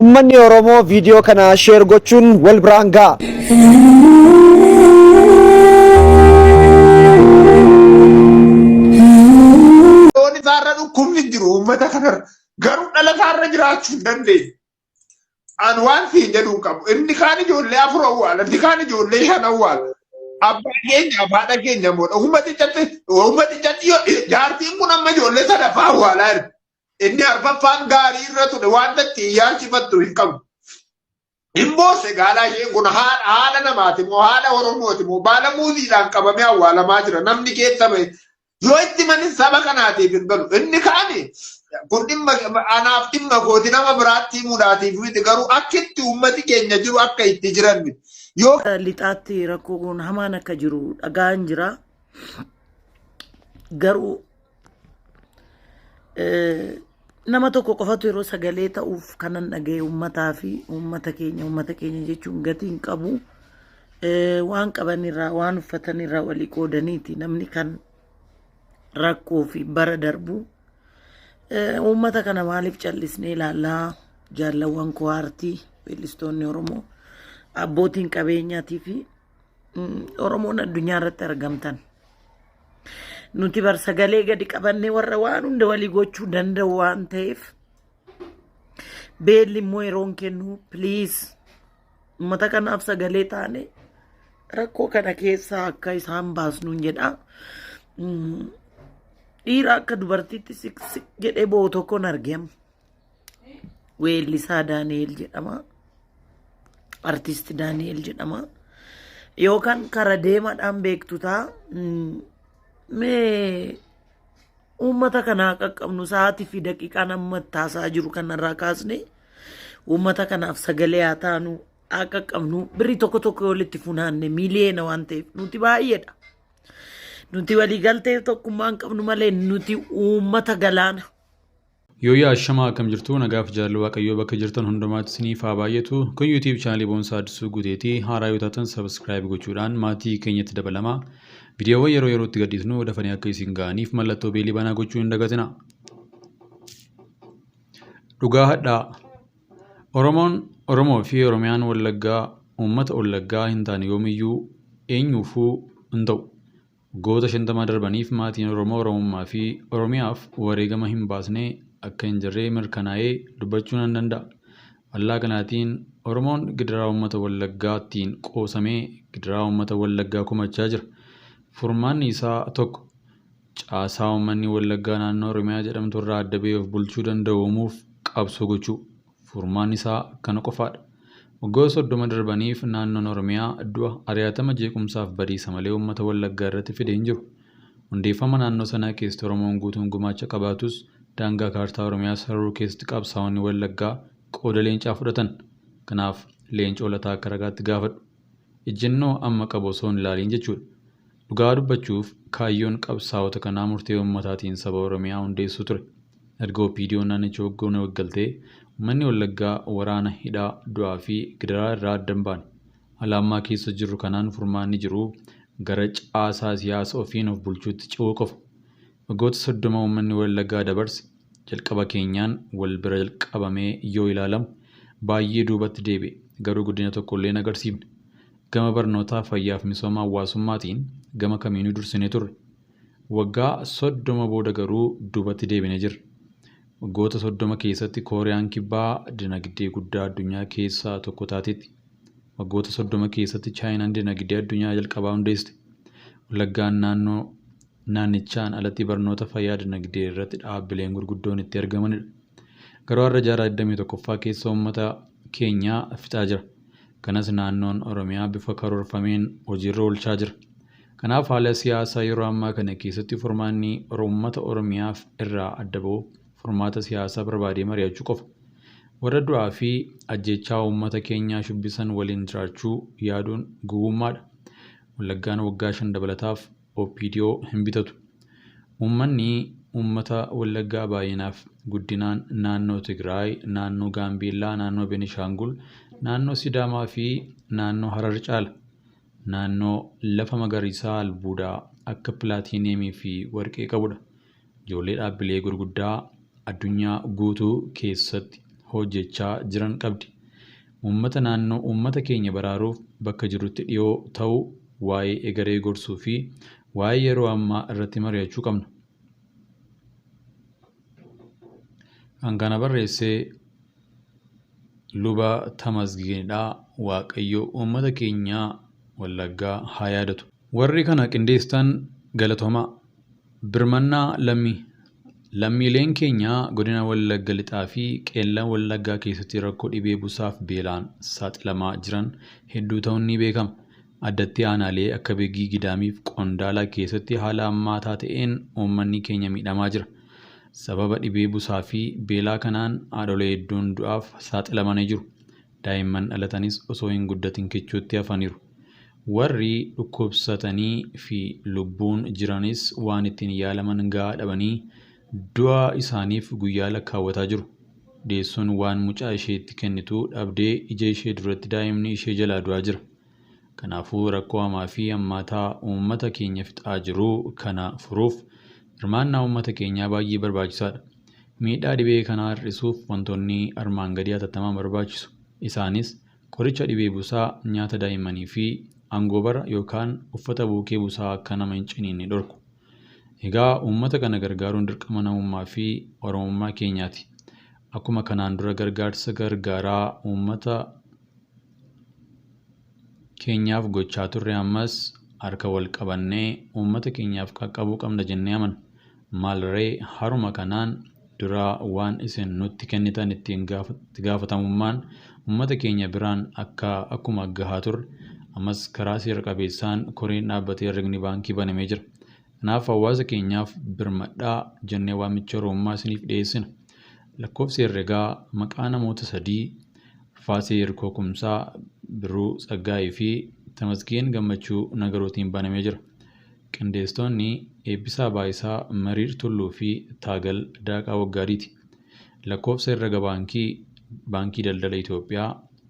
Uummanni Oromoo viidiyoo kana share gochuun wal biraan ga'a. Loon isaarra dhukkubni hin jiru uummata kanarra. Garuu dhala isaarra jiraachuu hin dandeenye. An waan siin jedhu hin qabu. Inni kaan ijoollee afur awwaala, inni kaan ijoollee shan awwaala. Abbaa keenya haadha keenya moodha. Uummatichatti jaartiin kun amma ijoollee sadaffaa awwaalaa jirti. Inni arfaffaan gaarii irra ture wanta ittiin yaalchifattu hin qabu. Hin boosse gaalaa isheen kun haadha namaati moo haadha Oromooti moo baala muuziidhaan qabamee awwaalamaa jira namni keessa ba'e. Yoo itti manis saba kanaatiif hin galu. Inni kaani kun dhimma anaaf dhimma kooti nama biraatti himuudhaatiif miti garuu akka itti uummati keenya jiru akka itti jiran miti. Yoo Lixaatti rakkoon hamaan akka jiru dhaga'an jira. Garuu Nama tokko qofatu yeroo sagalee ta'uuf kanan dhaga'e uummataa fi uummata keenya uummata keenya jechuun gatii hin qabu. Waan qabanirraa waan uffatanirraa walii qoodaniiti namni kan rakkoo fi bara darbu. Uummata kana maaliif callisnee ilaallaa jaallawwan koo aartii weellistoonni Oromoo abbootiin qabeenyaatii fi Oromoon addunyaa irratti argamtan. Nuti bar sagalee gadi qabannee warra waan hunda walii gochuu danda'u waan ta'eef beelli immoo yeroo hin kennu please uummata kanaaf sagalee taane rakkoo kana keessaa akka isaan baasnuun jedha. Dhiira akka dubartiitti siq siq jedhee boo'u tokkoon argee amma. Weellisaa Daani'eel jedhama. Artisti Daani'eel jedhama. Yookaan kara deemaadhaan beektu ta'a. Mee uummata kanaa qaqqabnu sa'aatii fi daqiiqaan amma taasaa jiru kanarraa kaasne uummata kanaaf sagalee haa taanu haa qaqqabnu birrii tokko tokko yoo walitti funaanne miiliyoona waan ta'eef nuti baay'eedha. Nuti waliigaltee tokkummaa hin qabnu malee nuti uummata galaana. Yooyyaa ashamaa akkam jirtu nagaaf jaalalli waaqayyoo bakka jirtan hundumaatti isiniif haa baay'atu. Kun YouTube chaanalii Boonsaa Addisuu Guuteeti. Haaraa yoo taatan subscribe gochuudhaan maatii keenyatti dabalamaa. Viidiyoowwan yeroo yerootti gadhiisnu dafanii akka isin ga'aniif mallattoo beelii banaa gochuu hin dagatina. Dhugaa hadhaa. Oromoon Oromoo fi Oromiyaan Wallaggaa uummata Wallaggaa hin taane yoomiyyuu eenyuufuu hin ta'u. Waggoota 50 darbaniif maatiin Oromoo Oromummaa fi Oromiyaaf wareegama hin baasne akka hin jirre mirkanaa'ee dubbachuu nan danda'a. Faallaa kanaatiin Oromoon gidiraa uummata Wallaggaattiin qoosamee gidiraa uummata Wallaggaa komachaa jira. Furmaanni isaa tokko. Caasaa uummanni Wallaggaa naannoo Oromiyaa jedhamtu irraa adda ba'ee of bulchuu danda'u uumuuf qabsoo gochuu. Furmaanni isaa kana qofaadha. Waggoota 30 darbaniif naannoon Oromiyaa du'a, ari'atama, jeequmsaaf badiisa malee uummata Wallaggaa irratti fide hin jiru. Hundeeffama naannoo sanaa keessatti Oromoon guutuun gumaacha qabaatus daangaa kaartaa Oromiyaa sararuu keessatti qabsaa'onni Wallaggaa qooda leencaa fudhatan. Kanaaf Leencoo Lataa akka ragaatti gaafadhu. Ejjennoo amma qabu osoo hin ilaaliin jechuudha. Dhugaa dubbachuuf kaayyoon qabsaa'ota kanaa murtee uummataatiin saba Oromiyaa hundeessuu ture. Erga OPDOn naannicha hoogganuu eeggaltee uummanni Wallaggaa waraana, hidhaa, du'aa fi gidiraa irraa adda hin baane. Haala ammaa keessa jirru kanaan furmaanni jiru gara caasaa siyaasa ofiin of bulchuutti ce'uu qofa. Waggoota 30 uummanni Wallaggaa dabarse jalqaba keenyaan wal bira qabamee yoo ilaalamu baay'ee duubatti deebi'e. Garuu guddina tokkollee hin agarsiifne. Gama barnootaa, fayyaaf misooma hawwaasummaatiin gama kamiinuu dursinee turre. Waggaa 30 booda garuu duubatti deebinee jirra. Waggoota 30 keessatti Kooriyaan Kibbaa dinagdee guddaa addunyaa keessaa tokko taateetti. Waggoota 30 keessatti Chaayinaan dinagdee addunyaa jalqabaa hundeessite. Wallaggaan naannoo naannichaan alatti barnoota fayyaa dinagdee irratti dhaabbileen gurguddoon itti argamanidha. Garuu har'a jaarraa 21ffaa keessa uummata keenya fixaa jira. Kanas naannoon Oromiyaa bifa karoorfameen hojiirra oolchaa jira. Kanaaf haala siyaasaa yeroo ammaa kana keessatti furmaanni uummata Oromiyaaf irraa adda ba'u furmaata siyaasaa barbaadee mari'achuu qofa. Warra du'aa fi ajjeechaa uummata keenyaa shubbisan waliin jiraachuu yaaduun gowwummaadha. Wallaggaan waggaa 5 dabalataaf OPDO hin bitatu. Uummanni uummata Wallaggaa baay'inaaf guddinaan naannoo Tigraay, naannoo Gaambeellaa, naannoo Benishaangul, naannoo Sidaamaa fi naannoo Harar caala. Naannoo lafa magariisaa albuudaa akka pilaatiiniyeemii fi warqee qabudha. Ijoollee dhaabbilee gurguddaa addunyaa guutuu keessatti hojjechaa jiran qabdi. Uummata naannoo uummata keenya baraaruuf bakka jirutti dhiyoo ta'uu, waa'ee egeree gorsuu fi waa'ee yeroo ammaa irratti mari'achuu qabna. Kan kana barreesse Luba Tamasgeenidha. Waaqayyo uummata keenya Wallaggaa haa yaadatu. Warri kana qindeessitan galatoomaa. Birmannaa lammii. Lammiileen keenya godina Wallagga Lixaa fi Qeellam Wallaggaa keessatti rakkoo dhibee busaaf beelaan saaxilamaa jiran hedduu ta'uun ni beekama. Addatti aanaalee akka Begii, Gidaamii fi Qondaalaa keessatti haala hammaataa ta'een uummanni keenya miidhamaa jira. Sababa dhibee busaa fi beelaa kanaan haadholee hedduun du'aaf saaxilamanii jiru. Daa'imman dhalatanis osoo hin guddatin kichuutti hafaniiru. Warri dhukkubsatanii fi lubbuun jiranis waan ittiin yaalaman gahaa dhabanii du'a isaaniif guyyaa lakkaawwataa jiru. Deessuun waan mucaa isheetti kennitu dhabdee ija ishee duratti daa'imni ishee jalaa du'aa jira. Kanaafuu rakkoo hamaa fi hammaataa uummata keenya fixaa jiru kana furuuf hirmaannaa uummata keenyaa baay'ee barbaachisaadha. Miidhaa dhibee kanaa hir'isuuf wantoonni armaan gadii hatattamaan barbaachisu. Isaanis qoricha dhibee busaa, nyaata daa'immanii fi angoobara yookaan uffata buukee busaa akka nama hin ciniinne dhorku. Egaa uummata kana gargaaruun dirqama namummaa fi Oromummaa keenyaati. Akkuma kanaan dura gargaarsa gargaaraa uummata keenyaaf gochaa turre ammas harka wal qabannee uummata keenyaaf qaqqabuu qabna jennee amanna. Maal ree haruma kanaan dura waan isin nutti kennitan ittiin itti gaafatamummaan uummata keenya biraan akka akkuma gahaa turre ammas karaa seera qabeessaan koreen dhaabbatee herregni baankii banamee jira. Kanaaf hawaasa keenyaaf birmadhaa jennee waamicha Oromummaa isiniif dhiyeessina. Lakkoofsi herregaa maqaa namoota sadii Arfaasee Hirkoo Kumsaa, Birruu Tsaggaayee fi Tamasgeen Gammachuu Nagarootiin banamee jira. Qindeessitoonni Eebbisaa Baayisaa, Mariir Tulluu fi Taagal Daaqaa Waggaariiti. Lakkoofsa herrega baankii Baankii Daldala Itoophiyaa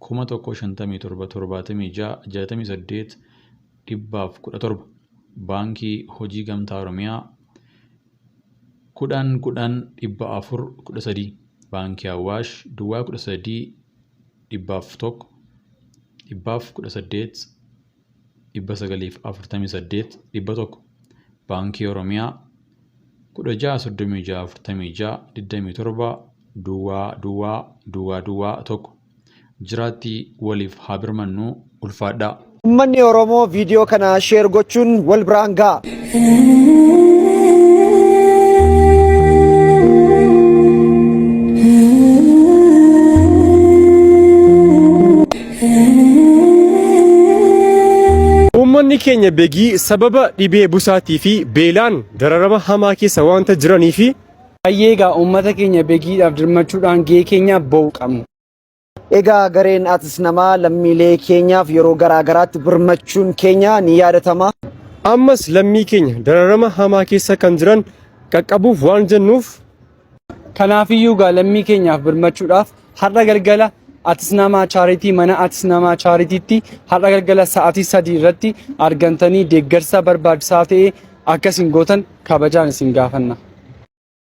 1057 76 68 117 Baankii Hojii Gamtaa Oromiyaa 10 10 400 13 Baankii Awaash Duwwaa 13 101 118 948 100 Baankii Oromiyaa 16 36 46 27 Duwwaa Duwwaa Duwwaa Duwwaa 1 Jiraatti waliif haa birmannu ulfaadhaa. Uummanni Oromoo viidiyoo kana share gochuun wal biraan ga'a. Uummanni keenya Begii sababa dhibee busaatii fi beelaan dararama hamaa keessa waanta jiranii fi Baay'ee egaa uummata keenya Begiidhaaf dirmachuudhaan gahee keenya ba'uu qabna. Egaa gareen Atis Namaa lammiilee keenyaaf yeroo garaa garaatti birmachuun keenya ni yaadatama. Ammas lammii keenya dararama hamaa keessa kan jiran qaqqabuuf waan jennuuf, Kanaafiyyuu egaa lammii keenyaaf birmachuudhaaf har'a galgala Atis Namaa Chaaritii mana Atis Namaa Chaaritiitti har'a galgala sa'aatii 3 irratti argamtanii deeggarsa barbaachisaa ta'e akka isin gootan kabajaan isin gaafanna.